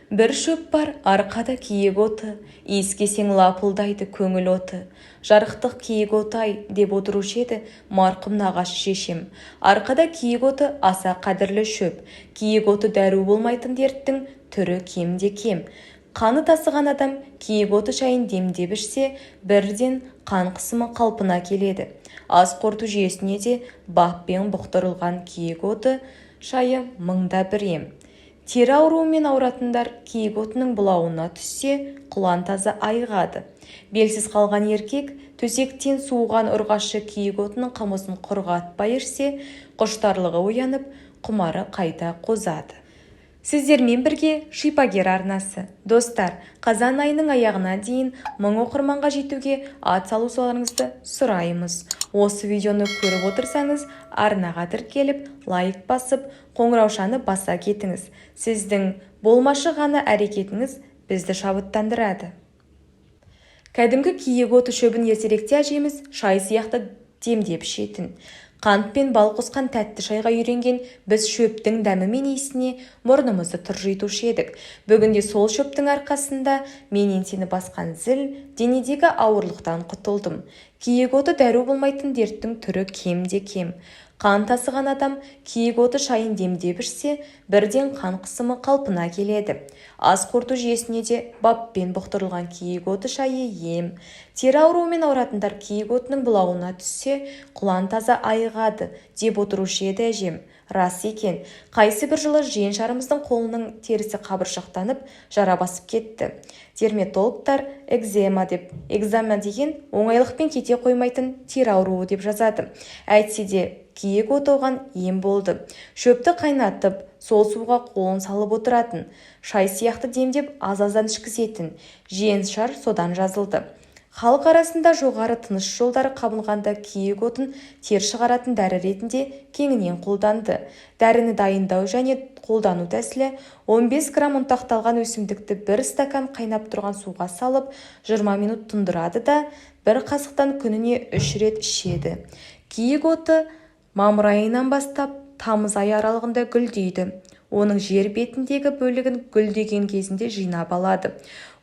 Бір шөп бар арқада киік оты, иіскесең лапылдайды көңіл оты. Жарықтық киік оты-ай деп отырушы еді марқұм нағашы шешем. Арқада киік оты аса қадірлі шөп. Киік оты дәру болмайтын дерттің түрі кемде-кем. Қаны тасыған адам киік оты шайын демдеп ішсе, бірден қан қысымы қалпына келеді. Ас қорыту жүйесіне де баппен бұқтырылған киік оты шайы мыңда бір ем. Тері ауруымен ауыратындар киік отының бұлауына түссе, құлан таза айығады. Белсіз қалған еркек төсектен суыған ұрғашы киік отының қымызын құрғатпай ішсе, құштарлығы оянып, құмары қайта қозады. Сіздермен бірге Шипагер арнасы. Достар, қазан айының аяғына дейін 1000 оқырманға жетуге ат салуларыңызды сұраймыз. Осы видеоны көріп отырсаңыз, арнаға тіркеліп, лайк басып, қоңыраушаны баса кетіңіз. Сіздің болмашы ғана әрекетіңіз бізді шабыттандырады. Кәдімгі киік оты шөбін ертеректе әжеміз шай сияқты демдеп ішетін. Қант пен бал қосқан тәтті шайға үйренген біз шөптің дәмі мен иісіне мұрнымызды тыржитушы едік. Бүгінде сол шөптің арқасында мен еңсені басқан зіл денедегі ауырлықтан құтылдым. Киік оты дәру болмайтын дерттің түрі кемде-кем. Қан тасыған адам киік оты шайын демдеп ішсе, бірден қан қысымы қалпына келеді. Ас қорыту жүйесіне де баппен бұқтырылған киік оты шайы ем. Тері ауруымен ауыратындар киік отының бұлауына түссе, құлан таза айығады деп отырушы еді әжем. Рас екен, қайсы бір жылы жиеншарымыздың қолының терісі қабыршақтанып, жара басып кетті. Дерматологтар экзема деп, экзема деген оңайлықпен кете қоймайтын тері ауруы деп жазады. Әйтсе де киік оты оған ем болды. Шөпті қайнатып, сол суға қолын салып отыратын. Шай сияқты демдеп аз-аздан ішкізетін. Жиеншар содан жазылды. Халық арасында жоғары тыныс жолдары қабынғанда киік отын тер шығаратын дәрі ретінде кеңінен қолданды. Дәріні дайындау және қолдану тәсілі: 15 грамм ұнтақталған өсімдікті бір стакан қайнап тұрған суға салып, 20 минут тұндырады да, бір қасықтан күніне 3 рет ішеді. Киік оты мамыр айынан бастап тамыз айы аралығында гүлдейді. Оның жер бетіндегі бөлігін гүлдеген кезінде жинап алады.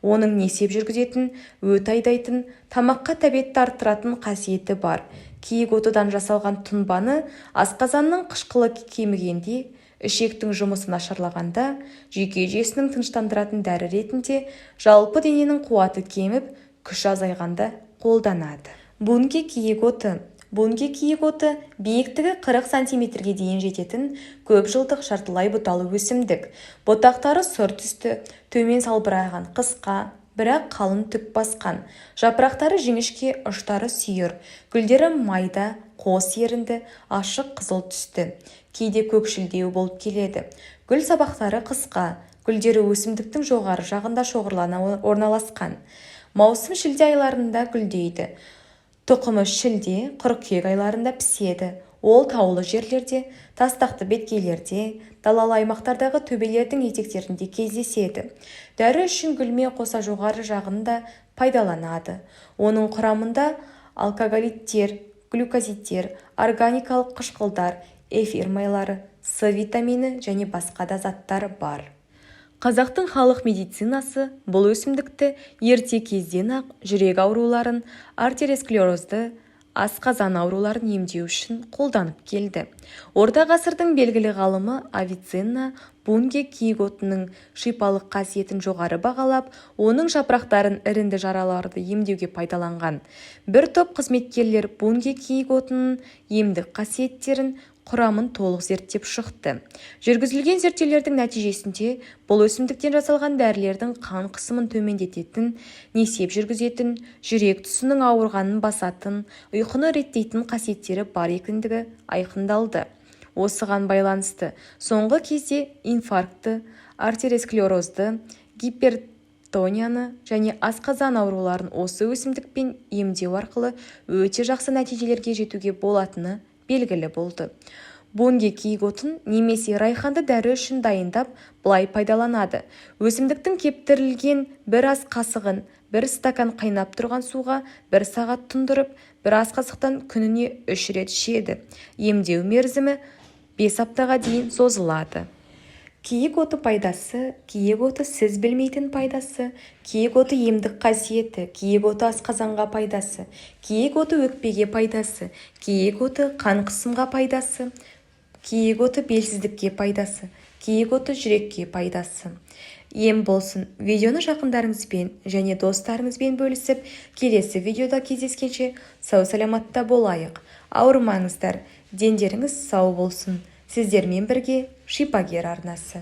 Оның несеп жүргізетін, өт айдайтын, тамаққа тәбетті арттыратын қасиеті бар. Киік отыдан жасалған тұнбаны асқазанның қышқылы кемігенде, ішектің жұмысы нашарлағанда, жүйке жүйесінің тыныштандыратын дәрі ретінде, жалпы дененің қуаты кеміп, күші азайғанда қолданады. Бунге киік оты. Бунге киік оты биіктігі 40 сантиметрге дейін жететін көп жылдық жартылай бұталы өсімдік. Бұтақтары сұр түсті, төмен салбыраған қысқа, бірақ қалың түк басқан. Жапырақтары жіңішке, ұштары сүйір. Гүлдері майда, қос ерінді, ашық қызыл түсті. Кейде көкшілдеу болып келеді. Гүл сабақтары қысқа, гүлдері өсімдіктің жоғары жағында шоғырлана орналасқан. Маусым шілде айларында гүлдейді. Тұқымы шілде, қыркүйек айларында піседі. Ол таулы жерлерде, тастақты беткейлерде, далалы аймақтардағы төбелердің етектерінде кездеседі. Дәрі үшін гүлмен қоса жоғары жағын да пайдаланады. Оның құрамында алкалоидтер, глюкозидтер, органикалық қышқылдар, эфир майлары, С витамині және басқа да заттар бар. Қазақтың халық медицинасы бұл өсімдікті ерте кезден-ақ жүрек ауруларын, артеросклерозды, асқазан ауруларын емдеу үшін қолданып келді. Орта ғасырдың белгілі ғалымы Авиценна бунге киік отының шипалық қасиетін жоғары бағалап, оның жапырақтарын іріңді жараларды емдеуге пайдаланған. Бір топ қызметкерлер бунге киік отының емдік қасиеттерін, құрамын толық зерттеп шықты. Жүргізілген зерттеулердің нәтижесінде бұл өсімдіктен жасалған дәрілердің қан қысымын төмендететін, несеп жүргізетін, жүрек тұсының ауырғанын басатын, ұйқыны реттейтін қасиеттері бар екендігі айқындалды. Осыған байланысты соңғы кезде инфаркті, артеросклерозды, гипертонияны және асқазан ауруларын осы өсімдікпен емдеу арқылы өте жақсы нәтижелерге жетуге болатыны белгілі болды. Бунге киік отын немесе райханды дәрі үшін дайындап, былай пайдаланады. Өсімдіктің кептірілген бір ас қасығын бір стакан қайнап тұрған суға бір сағат тұндырып, бір ас қасықтан күніне 3 рет ішеді. Емдеу мерзімі 5 аптаға дейін созылады. Киік оты пайдасы, киік оты сіз білмейтін пайдасы, киік оты емдік қасиеті, киік оты асқазанға пайдасы, киік оты өкпеге пайдасы, киік оты қан қысымға пайдасы, киік оты белсіздікке пайдасы, киік оты жүрекке пайдасы. Ем болсын. Видеоны жақындарыңызбен және достарыңызбен бөлісіп, келесі видеода кездескенше сау-саламатта болайық. Ауырмаңыздар, дендеріңіз сау болсын. Сіздермен бірге Шипагер арнасы.